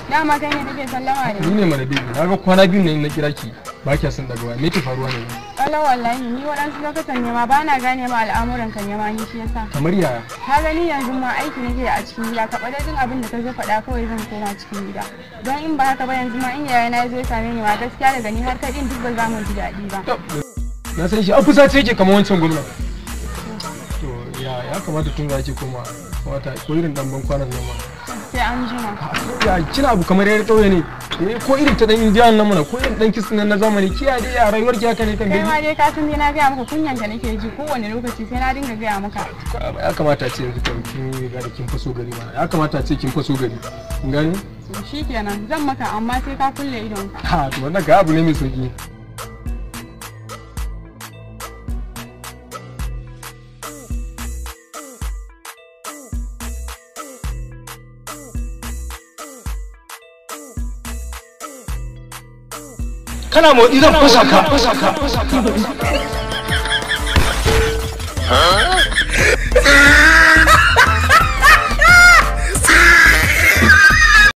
Dama kai ne kake sallama da Ni ne mana baby. Na ga kwana biyu ne na kira ki. Ba kya son daga waya. Me ke faruwa ne? Kalau wallahi ni waɗansu lokutan ne ma ba na gane ma al'amuran ka ne ma ni shi yasa. Kamar yaya? Ka gani yanzu ma aiki nake a cikin gida ka ɓada jin abin da ka zo faɗa kawai zan koma cikin gida. Don in ba haka ba yanzu ma in yaya na zo ya same ni ma gaskiya daga ni har kai ɗin duk ba za mu ji daɗi ba. Na san shi a fusace yake kamar wancan gwamna. To ya kamata tun za ki koma kamata ko irin dan ban kwanan nan ma. Sai an jima. Ya kina abu kamar yar kauye ne. Eh ko irin ta dan indiyan nan mana ko irin dan kisin nan na zamani kiya dai ya rayuwar ki haka ne kan Kai ma baby. dai ka san dai na gaya maka kunyan ka nake ji kowane lokaci sai na dinga gaya maka. Ya kamata a ce yanzu kan kin riga da kin faso gari mana. Ya kamata a ce kin faso gari. Kin gane? To shikenan zan maka amma sai ka kulle idon ka. Ha to wannan ga abu ne mai sauki. Kana motsi zan fasa ka, fasa ka, fasa ka.